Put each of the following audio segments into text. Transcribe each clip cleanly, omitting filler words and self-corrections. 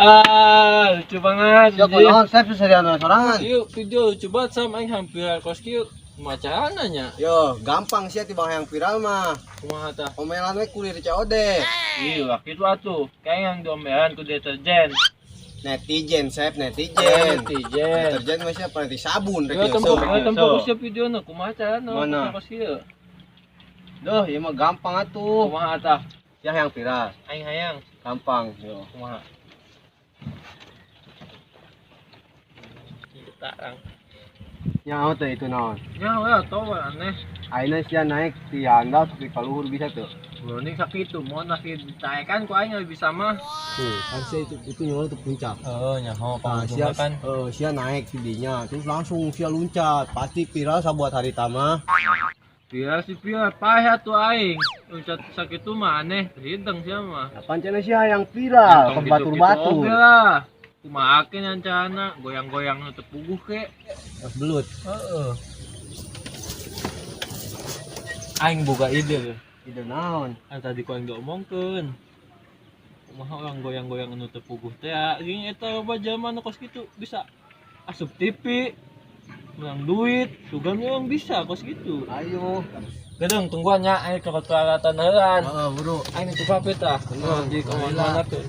Ah, lucu banget. Ya kunaon Sep seserian sorangan. Yuk, video lucu banget sama aing hampir kos kieu. Kumaha carana nya? Yo, gampang sih tiba yang viral mah. Kumaha tah? Omelan we kurir COD. Ih, waktu itu atuh. Kayak yang diomelan ku deterjen. Netizen, Sep, netizen. Netizen. Deterjen mah siapa nanti sabun rek Yo, tempo, nyeuseum. tempo ku siap videona kumaha carana? Mana? Kos kieu. Duh, ieu mah gampang atuh. Kumaha tah? Ya yang viral, Aing hayang. Gampang. Yo. Kumaha? Tarang. Nyaho teh itu naon? Ya, we atuh aneh. Ayeuna sia naik ti handap di kaluhur bisa tuh. Mending sakitu, mun lagi ditaekan ku aing lebih bisa mah. Tuh, kan sia itu nyaho itu puncak. Oh, nyaho Nah, sia, sia naik tidinya, terus langsung sia luncat, pasti viral sabuat hari tama. Viral sih viral, payah tuh aing. Loncat sakitu mah aneh, hideng sia mah. Kapan cenah sia yang viral, Tong ke gitu-gitu batur-batur. oge lah. Kumaha ke nyancana, goyang-goyang nu teu puguh ke. Terus belut. Heeh. Aing boga ide. Ide naon? Kan tadi ku aing diomongkeun. Kumaha orang goyang-goyang nu teu puguh teh, gini eta loba jelema nu kos kitu bisa asup TV, menang duit, sugan orang bisa kos gitu. Ayo. Gedung tungguan nya aing ke peralatan heulan. Heeh, bro. Aing itu apa tah? Tenang, Di mana tuh?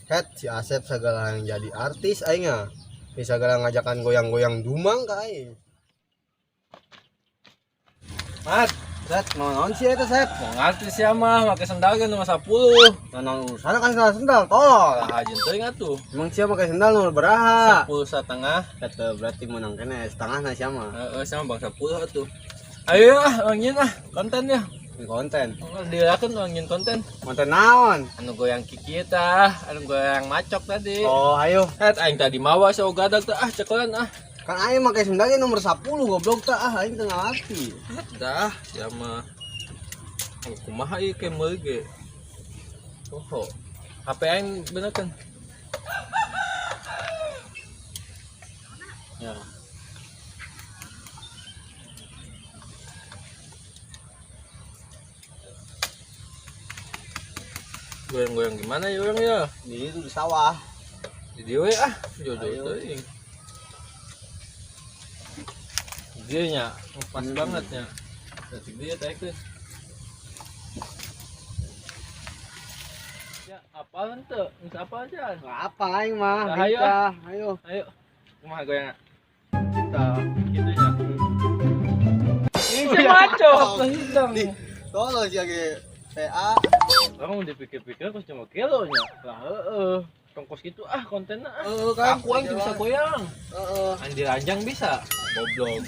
Het si Asep segala yang jadi artis aing ah. Bisa segala ngajakan goyang-goyang dumang ka aing. Mat, Set, mau naon sih eta Sep? mau ngarti sih mah make sendal ge nomor 10. Naon urusan kan sendal-sendal tolol. Lah aja teuing atuh. Emang sia make sendal nomor beraha? 10,5. Kata berarti menang kene setengah na sia mah. Heeh, sama bang 10 atuh. Ayo ah, orang ah, konten ya. Di konten. Dilakukan orang konten. Konten naon? Anu goyang kiki tah, anu goyang macok tadi. Oh, ayo. Het aing tadi mawa so gadag teh ah cekelan ah. Kan aing make sendal ge nomor 10 goblok tah ah aing teu ngarti. Dah, sia mah. Aing kumaha ieu ke meuli ge. Oh, HP aing bener kan? Ya. Goyang-goyang gimana ya orang ya? Di itu di sawah. Di dieu we ah, jauh-jauh Ayo. teuing. Dia nya, pas banget nya. Detik dia taikeun. Ya, apa henteu? Geus apa aja? Nggak apa aing mah. Nah, ayo, Kita, ayo. Ayo. Kumaha goyangna? Kita. Kitu nya. Ini si macok, hidang. Di tolol sia ge PA. Orang dipikir-pikir kos cuma kilo nya. Lah heeh. Tongkos gitu ah kontennya ah. Heeh kan. Aku aing tuh bisa goyang. Heeh. Andi ranjang bisa. Goblok.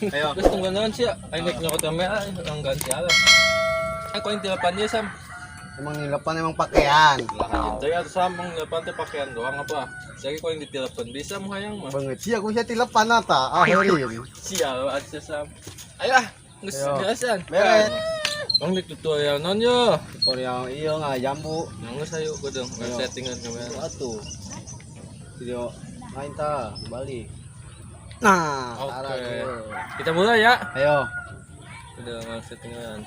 Ayo. Terus tunggu naon sih ya? Aing rek nyokot kamera, orang ganti alat. Aing kau yang tilepan dia Sam. Emang nilepan emang pakaian. Lah teh atuh Sam, emang nilepan teh pakaian doang apa? Jadi kau yang ditilepan bisa mau hayang mah. Banget sih aku sia tilepan ata. Ah heureun. Sial aja Sam. Ayo ah, geus Ayo. beresan. Beres. Bang di tutorial non yo. Tutorial iya ngalah jambu. Nangis ayo gedeng Ayo. settingan kamera. Atuh. Video main ta balik. Nah, Oke. tara tuh. Kita mulai ya. Ayo. Udah nggak settingan.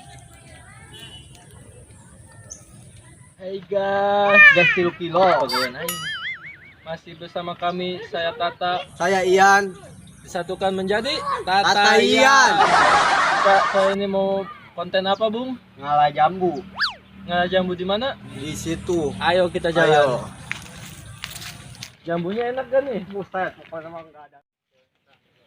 Hey guys, Gas 3 kilo. pegawai aing. Masih bersama kami, saya Tata. Saya Ian. Disatukan menjadi Tata, Tata Ian. Kita kali ini mau konten apa, Bung? Ngalah jambu Ngalah jambu di mana? di situ. Ayo kita jalan. Ayo. Jambunya enak kan nih? Buset, pokoknya mah enggak ada.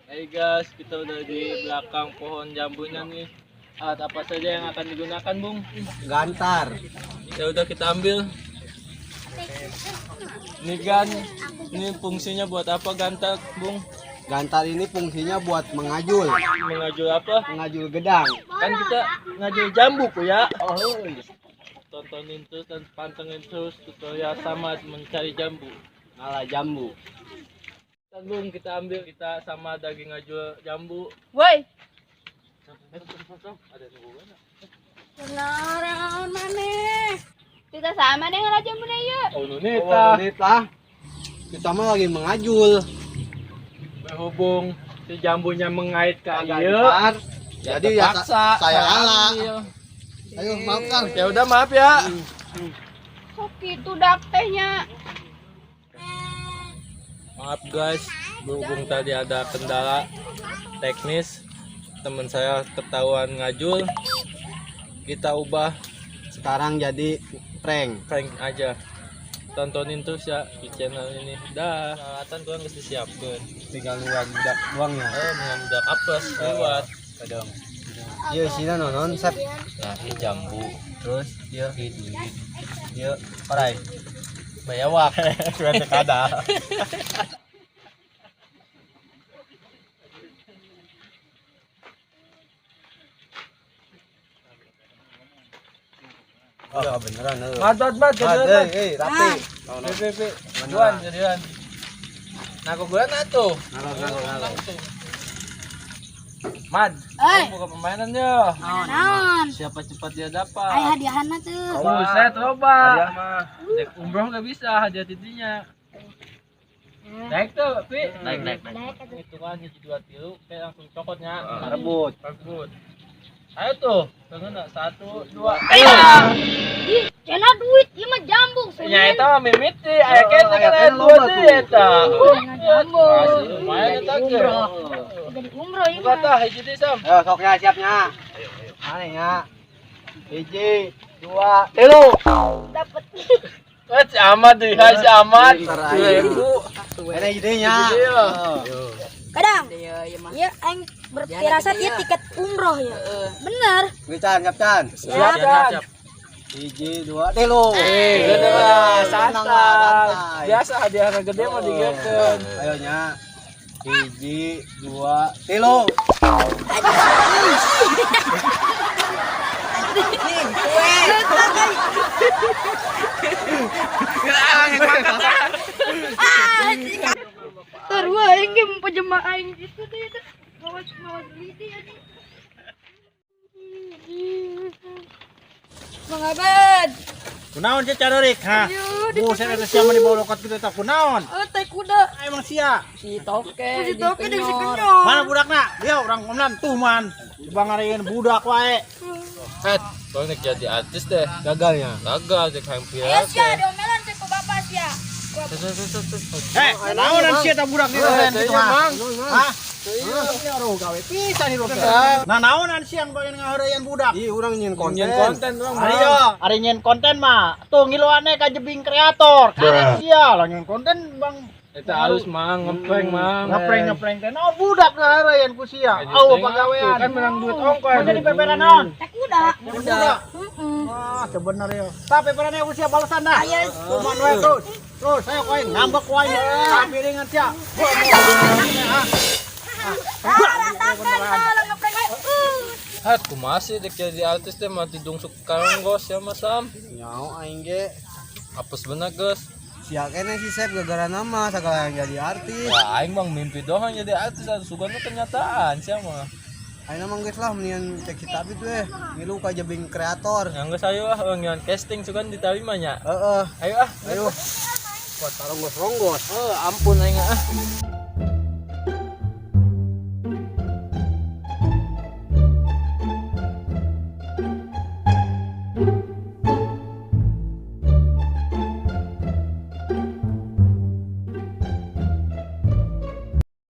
Hey guys, kita udah di belakang pohon jambunya nih. Alat apa saja yang akan digunakan, Bung? Gantar. Ya udah kita ambil. Ini gan, ini fungsinya buat apa gantar, Bung? Gantar ini fungsinya buat mengajul, Mengajul apa? mengajul gedang. Kan kita ngajul jambu ku ya. Oh, iya. Tontonin terus dan pantengin terus tutorial sama mencari jambu. Ngalah jambu. Dan Bung, kita ambil kita sama daging ngajul jambu. Woi, Ada nunggu mana? naon maneh? Kita sama nih ngalah jambu ieu. Oh, Oh, Nunita. Nunita. Kita mah lagi mengajul. Berhubung si jambunya mengait ke ieu, Gantar. Jadi ya terpaksa saya ala. ambil. Ayo, maaf Kang. Ya udah maaf ya. Sok kitu dak teh nya. Maaf guys, berhubung tadi ada kendala teknis, teman saya ketahuan ngajul, kita ubah Sekarang jadi prank. Prank aja. Tontonin terus ya di channel ini. Dah, peralatan kurang geus disiapkeun. Tinggal nungguan budak doang ya. Eh, dengan budak apes lewat. Kadang. Iya, sina nonon sep. Nah, ini jambu, Terus iya, ini duit, iya, orai. Bayawak. Sudah kada. Oh, beneran. Heuh. Mat, mat, mat, Mat, mat. eh, rapi. Pi, pi, pi. Duan, jadian. Nah, aku gua tuh. Ngalor, ngalor, ngalor. Mad, Eh. kamu buka permainan yo. Naon? Siapa cepat dia dapat. Aya hadiahna tuh. Buset, loba. Hadiah mah. Dek umroh gak bisa hadiah titinya. Naik tuh, Pi. Naik, naik, naik. Itu kan hiji dua tilu, kayak langsung cokotnya. Rebut. Rebut. Ayo tuh, bangun nggak? 1, 2, Ih, cenah duit ieu mah jambu. Ya eta mah mimiti, aya kene aya kan aya kene dua loba deui tuh. eta. Jambu. Masih lumayan eta ge. Jadi umroh ieu Buka mah. tah hiji deui Sam. Ayo soknya siapnya. Ayo nya. Hiji, dua, tilu. Dapat. Eh, si Ahmad deui, hai si Ahmad. Ntar aja. 2000. Ini idenya. Hiji deui lah. Kadang. Ieu aing berpirasat ieu tiket umroh ya. Bener. Wican, Kapten. Siap, siap. Hiji, dua, tilu. Eh, gede lah, Tenang lah, santai. santai. Biasa hadiah gede mah digeurkeun. Ayo nya. Hiji, dua, tilu. Sarua aing ge pejema aing gitu deh itu. Mawas mawas lidi anjing. Mang Abed. Kunaon sia carorik ha? Ayo, Buset eta sia mah dibawa lokat kitu tah kunaon? Oh, teh kuda. Emang sia. Si toke. Si toke jeung si kenyor. Mana budakna? Dia urang komnan tuman. Coba ngareun budak wae. Het, kau nek jadi artis deh. Gagalnya. Gagal dek hayang Ayo viral. sia diomelan teh ku bapak sia. Eh, naonan sia tah budak di Eh, kitu teh ha? mang. Hah? Iya, roh gawe pisan ieu. Nah, naonan sia pengen ngaheureyan budak? Ih, urang nyin konten. Nyen konten doang. Ari yo, ari nyen konten mah tuh ngiluane ka jebing kreator. Karek sia lah nyen konten Bang. Eta halus mang, ngeprank mang. Ngeprank ngeprank teh naon budak ngaheureyan ku sia. Aw pagawean. Kan menang duit ongkos. Mana di peperan naon? Teh kuda. Budak. Heeh. Wah, sebenarnya. Tapi peperannya usia balasan dah. Ayo. Kuman wae terus. Terus ayo koin ngambek wae. Kampiringan sia. Gua mau. Rasakan tah ngeprank wae. Het, kumaha sih dek jadi artis teh mati dungsuk karanggos ya Mas Sam. Nyao aing ge. Apes bener geus. Sia kene si Sep gara-gara nama sagala yang jadi artis. Wah, aing mah mimpi doang jadi artis atuh sugan mah kenyataan sia mah. Aing mah geus lah mendingan cek si Tabit weh. Ngilu ka jebing kreator. Yang geus ayo ah urang nyeun casting sugan diterima nya. Heeh. Ayo ah. Ayo. Kuat taronggos-ronggos. Oh, ampun aing ah.